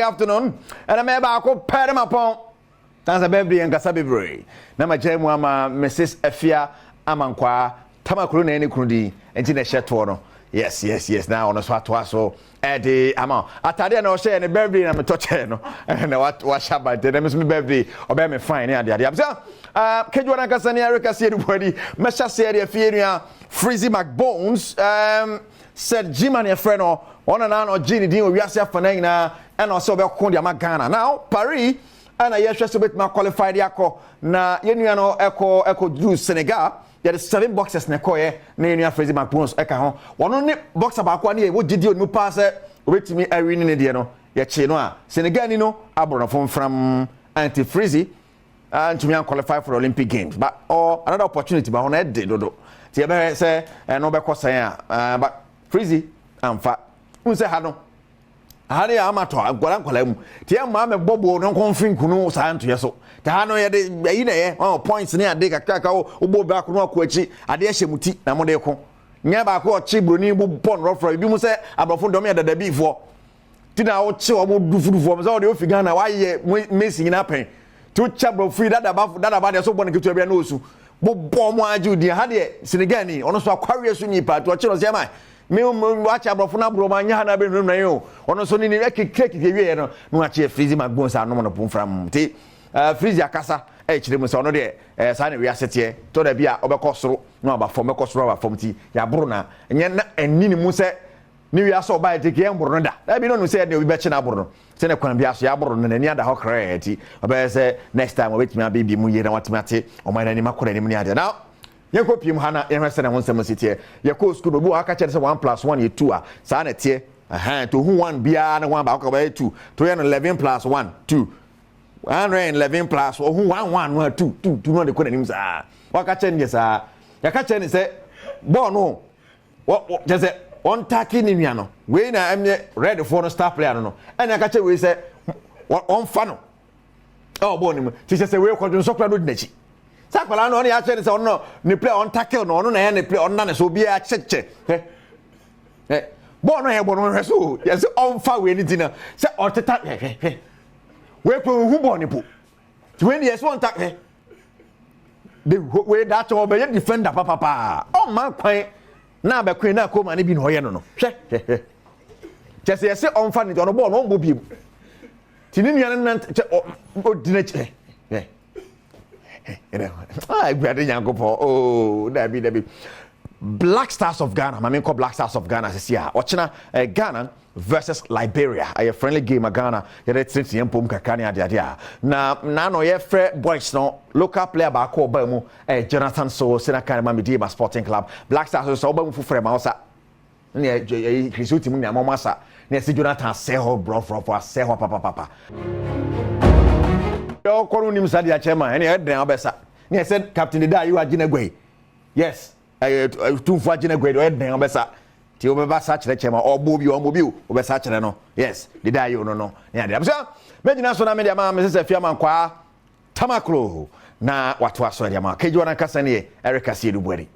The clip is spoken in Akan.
Afternoon ɛna mɛ baako pɛ ne ma pɔn tansa bɛɛbi yɛn kasa bebree na ma kyerɛ mu ama Mrs Afia Amankwaa Tamakuro na ɛne kunu di nti na ɛhyɛ toɔ no. Yes, na ɔno so atoa so ɛde ama atadeɛ na ɔhyɛ ne birthday na metɔ kyɛɛ no na wahyɛ abante na meso me birthday ɔbɛyɛ me fine ne adeade abisa. Kedwa no ankasa ne areka seɛ no buadi mɛhyɛ seɛ deɛ fie nua Freezy McBones said Jima ne ɛfrɛ no ɔno na ɔgye ne din wɔ wiase afa no nyinaa, ɛna ɔsɛ ɔbɛko de ama Ghana. Now Paris ɛna yɛhwɛ sɛ wobɛtumi aqualify de akɔ, na yɛn nua no ɛkɔ duru Senegal. Yɛde seven boxers na ɛkɔɔyɛ, na yɛn nua Freezy McBones ɛka ho. Wɔn ne boxer baako a ne yɛ wɔ gyidi onimu paa sɛ obɛtumi awi ne ne deɛ no, yɛkye no a Senegal ni no aborɔfo mfram anti Freezy ntumi qualify for the Olympic Games, but or another opportunity ba hɔ no ɛde dodo nti yɛbɛhwɛ sɛ ɛno bɛkɔ sɛn a, but Freezy amfa n sɛ ha no ha no yɛ amatɔ nkwala nkwala mu nti yɛ mmaa mɛ bɔ bɔ no nkɔmfe nkunu saa ntoyɛ so nti ha no yɛde ɛyi na yɛ ɔn points ne ade kakraka. Wobɔ baako no akɔ akyi, adeɛ hyɛ mu ti na mo de ko nyɛ baako. Ɔkye buroni bu bɔ no rɔfrɔ ebi mu sɛ aborɔfo dɔm yɛ dadabiifoɔ ti na wokye wɔn dufudufoɔ sɛ ɔde ofi Ghana wayɛ Messi nyinaa pɛn ti wokyɛ aborɔfo yi dadaba dadaba deɛ so bɔ ne ketewa bi na osu bobɔ ɔmo agye odi. Ha deɛ Senegal ni ɔno nso akwareɛ so nipa nti ɔkye no sɛ ɛma me wakyɛ aborɔfo no aborɔ ma nyɛ ha na bɛhwɛ yi o. Ɔno nso ne ne ɛkekere keke wieɛ no na wakyɛ Freezy McBones anom no pomfram nti Freezy akasa ɛkyerɛ mu sɛ ɔno deɛ saa na wiase teɛ tɔ da bi a ɔbɛkɔ soro na ɔba fam, bɛkɔ soro aba fam, nti yɛaboro na ɛnyɛ na ɛni ne mu sɛ ne wiase ɔba yɛ teke yɛn no da dabi no sɛ ɛde obi bɛkye n'aboro no sɛ ne kwan bi aso yɛaboro no n'ani ada hɔ krɛɛ, nti ɔbɛyɛ sɛ next time ɔbɛtumi abɛbi mu yie na watumi ate ɔman n'anim akɔ n'anim ne adeɛ. Now yɛnkɔ piem ha na yɛhwɛ sɛ ne ho nsɛm si teɛ. Yɛkɔ sukuu no, obi wɔ aka kyerɛ sɛ one plus one yɛ two a, saa na ɛteɛ. Ɛhɛn to hu one biara ne one baako bɛyɛ two to yɛ no 11 plus 1 2, 111 plus ohun 1 1 no a 2 2 2 no de kɔ n'anim. Saa waka kyerɛ ne deɛ saa yɛka kyerɛ ne sɛ bɔɔl no wɔ kyerɛ sɛ ɔntackle ne nua no wei na ɛmɛ red foɔ no star player no ɛna aka kyerɛ wei sɛ ɔnfa no ɛwɔ bɔɔl no mu ti kyerɛ sɛ wei kɔdwo nsɔkora no di n'akyi sɛ akwadaa no ɔne yɛakyerɛ ne sɛ ɔno ne player ɔntackle no, ɔno na ɛyɛ ne player ɔnna ne so obiara kyɛkyɛ hɛ ɛ bɔɔl no yɛ bɔ no hwɛ so yɛsɛ ɔnfa wei ne ti na sɛ ɔteta hwɛ hwɛ hwɛ wei pɛ ohu bɔɔl ne po ti wei ne yɛ sɛ ɔnta hwɛ de wei daakye ɔbɛyɛ defender papapaa ɔmma kwan na abɛkwan na akoma ne bi na ɔyɛ no hwɛ hwɛ hwɛ kyɛ sɛ yɛsɛ ɔnfa ne ti ɔno bɔɔl no ɔmbɔ biem ti ne nua no nante kyɛ ɔdi n'akyi hwɛ hwɛ. Ah, Awurade Nyankopɔn oh, dabi dabi. Black Stars of Ghana, maame nkɔ Black Stars of Ghana sisi a ɔkyena Ghana versus Liberia, ɛyɛ friendly game a Ghana yɛde tenetene mpom kakra ne adeade a na n'ano yɛfrɛ boys no. Local player baako ɔbaa mu Jonathan So Senaka ma Medeama Sporting Club. Black Stars so sɛ ɔba mu foforɔ ma ɔsa ne ɛyɛ Kristo ti mu ne ama ɔmo asa ne yɛsɛ Jonathan asɛ hɔ borɔforɔfo asɛ hɔ papapapa ɔkɔ no nim sa de akyɛ ma ɛne ɛdɛn ɔbɛsa ne yɛsɛ captain Dede Ayew agye n'agua yi. Yes, ɛyɛ tumfo agye n'agua yi, ɔyɛ dɛn ɔbɛsa nti wobɛba sa kyerɛkyerɛ ma ɔbɔ bi ɔmmɔ bi o wobɛsa kyerɛ no. Yes, Dede Ayew no ne adeɛ abusua mɛgyina so na mede ama me sɛ fia ma nkwaa Tamaklo na watoa so ɛde ama kegye wɔn ankasa ne Eric Asiedu Buadi.